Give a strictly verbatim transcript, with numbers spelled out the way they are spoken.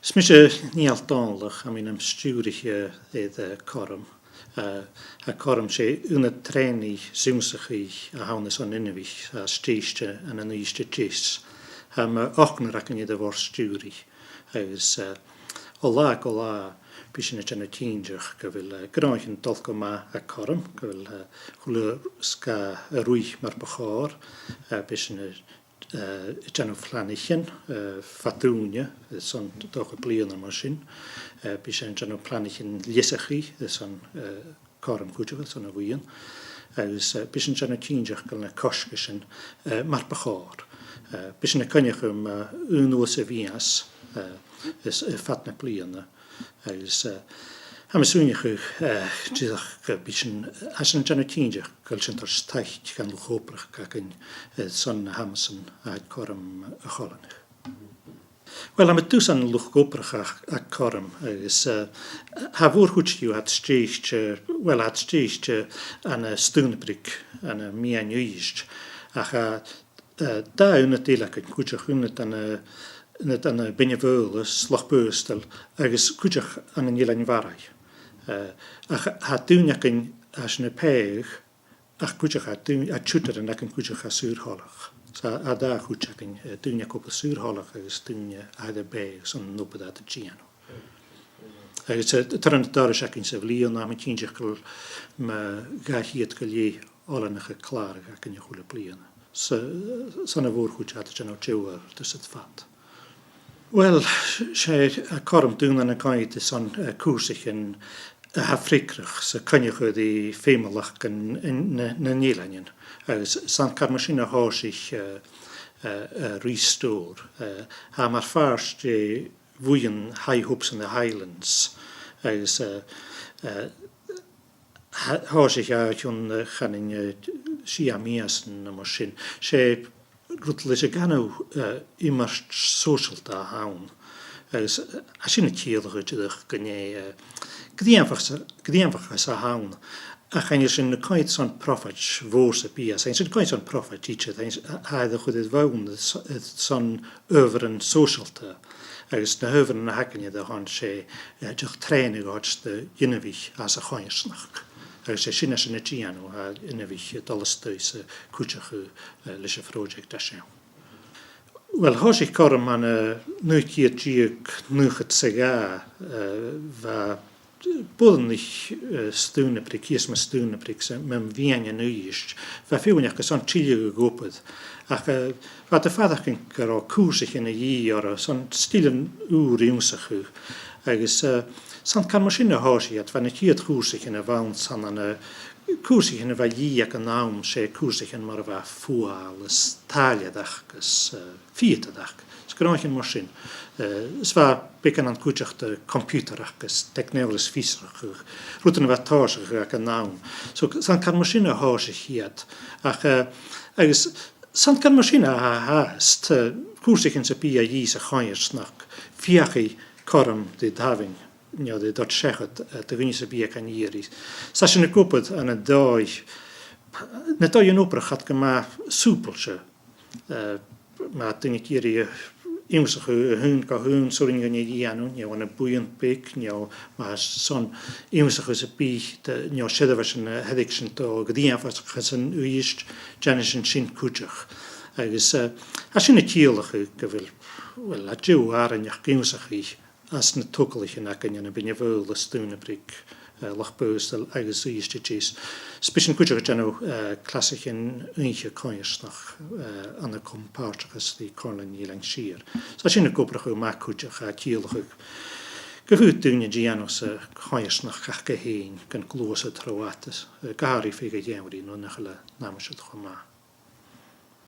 Is mise Niall Dòmhnallach, tha mi nam stiùiriche air, eh, cothrom. Eh, tha cothrom, 's e ionad trèanaidh is ionnsachadh a th' ann airson inbhich, a tha stèidhichte ann an Uibhist a Deas. Tha mo ochdnar againn air a' bhòrd-stiùiridh, agus, eh, o latha gu latha bidh sinn a' dèanamh cinnteach gu bheil, eh, gnothaichean a' dol gu math aig cothrom, gu bheil, eh, a h-uile sgath a' ruith mar bu chòir, eh, bidh sinn a' eh, a' dèanamh planaichean, eh, fad ùine, eh, airson dòcha bliadhna mar sin. Eh, bidh sinn a' dèanamh planaichean leasachaidh, eh, airson, eh, cothrom cuideachd, airson a' bhuidheann. Agus, eh, bidh sinn a' dèanamh cinnteach gu bheil na cosgaisean, eh, mar bu chòir. Eh, bidh sinn a' coinneachadh mu, eh, aon uair sa mhìos, eh, is, eh, fad na bliadhna. Agus, eh, tha mi a' smaoineachadh, eh, dìreach gum bi sinn, tha sinn a' dèanamh cinnteach gu bheil sinn toirt taic dhan luchd-obrach againn, eh, airson na h-amasan a tha aig cothrom a choileanadh. Uill, tha mi a' dol son luchd-obrach aig, aig cothrom, agus, eh, tha a' mhòr-chuid dhiubh, tha iad stèidhichte, uill, tha iad stèidhichte ann an Steòrnabhagh, ann am meadhan Uibhist, ach, eh, eh, dà ionad eile againn cuideachd, ionad ann an, ionad ann am Beinn na Faoghla is Loch Baghasdail agus cuideachd ann an Eilean Bharraigh. Eh, ach tha daoine againn a tha sinn a' pàigheadh, ach cuideachd tha daoine, tha tutoran againn cuideachd à Saor-Tholach. So tha dà chuid againn, eh, daoine aig obair Saor-Tholach agus daoine air a bhàthadh son an obair a tha iad a' dèanamh. Agus, eh, toradh an dorais againn sa bhliadhna, tha mi cinnteach gu bheil mu dhà cheud gu leth oileanach a' clàradh againn a h-uile bliadhna. So, son a' mhòr-chuid tha iad a' dèanamh deagh obair tusa fad. Uill, 's e, eh, cothrom daonnan a' coimhead airson, eh, cùrsaichean a tha freagarrach 's a' coinneachadh ri feumalachdan nan, nan, nan eileanan. Agus 's ann car mar sin a thòisich, eh, eh, eh, Restore. Eh, tha mar phàirt de bhuidheann High Hopes in the Highlands, agus, eh, eh, tha-, thòisich e o chionn, eh, chanainn, eh, sia mìosan no mar sin. 'S e rud leis a' ghainneamh, eh, iomairt shòisealta a th' ann. Agus, eh, tha sin a' ciallachadh dìreach gun e, eh, gnìomhachas, gnìomhachas a th' ann. Ach chan eil sinn a' coimhead son profaid mhòr sam bith, chan eil sinn a' coimhead son profaid idir, chan eil, tha e air a chur air bhonn s-, son adhbharan sòisealta, agus na h-adhbharan a th' againne air a shon, 's e, eh, dìreach trèanadh a thoirt do dh'inbhich anns a' choimhearsnachd. Agus 's e sin a tha sinn a' dèanamh, tha inbhich a' dol a-staigh 's a' cuideachadh, eh, leis a' phròiseact a tha seo. Uill, thòisich cothrom ann an, eh, naoi ceud deug naochad 's a dhà, eh, bha boireannaich, eh, Steòrnabhagh, shìos mu Steòrnabhagh, 's a, mu mheadhan Uibhist, bha feadhainn aca son tilleadh gu obair. Ach, eh, bha iad a' faireachdainn gun robh cùrsaichean a dhìth orra son stilean ùra ionnsachadh. Agus, eh, 's ann car mar sin a thòisich iad, bha na ciad chùrsaichean a bh' ann 's ann an, eh, cùrsaichean a bha a dhìth aig an àm, 's e cùrsaichean mar a bha fuaigheal is tàillearachd is, eh, figheadaireachd, is gnothaichean mar sin. Eh, is bha beagan ann cuideachd de choimpiutaireachd is teicneòlas fiosrachadh, rudan a bha a' tòiseachadh aig an àm. So, 's ann car mar sin a thòisich iad. Ach, eh, agus 's ann car mar sin a tha, tha, 's tha cùrsaichean sam bith a dhìth sa choimhearsnachd, feuchaidh cothrom ri thabhann, no ri toirt seachad, eh, do dhuine sam bith aig an iarraidh. 'S tha sinn ag obair ann an dòigh, na dòighean obrach a tha gu math sùbailte. Eh, ma tha duine ag iarraidh ionnsachadh a h-aon gu h-aon 's urrainn dhuinne a dhèanamh, no ann am buidheann beag, no ma tha son ionnsachadh sam bith de, no seirbheisean a thèid sinn do ghnìomhachas an Uibhist, dèanamaid sin cuideachd. Agus, eh, tha sin a' ciallachadh gu bheil, uill, tha deagh àrainneachd ionnsachaidh anns na togalaichean againn ann am Beinn na Faoghla, Steòrnabhagh, eh, Loch Baghasdail agus Uibhist a Deas. 'S bidh sinn cuideachd a' dèanamh, eh, clasaichean oidhche coimhearsnachd, eh, ann an com-pàirteachas ri Comhairle nan Eilean Siar. 'S tha sin ag obrachadh math cuideachd, a' ciallachadh gum faod daoine dèanamh sa choimhearsnachd aca fhèin gun gluasad tro fhad, eh, gu h-àraidh feadh a' gheamhraidh nuair nach eil an aimsir cho math.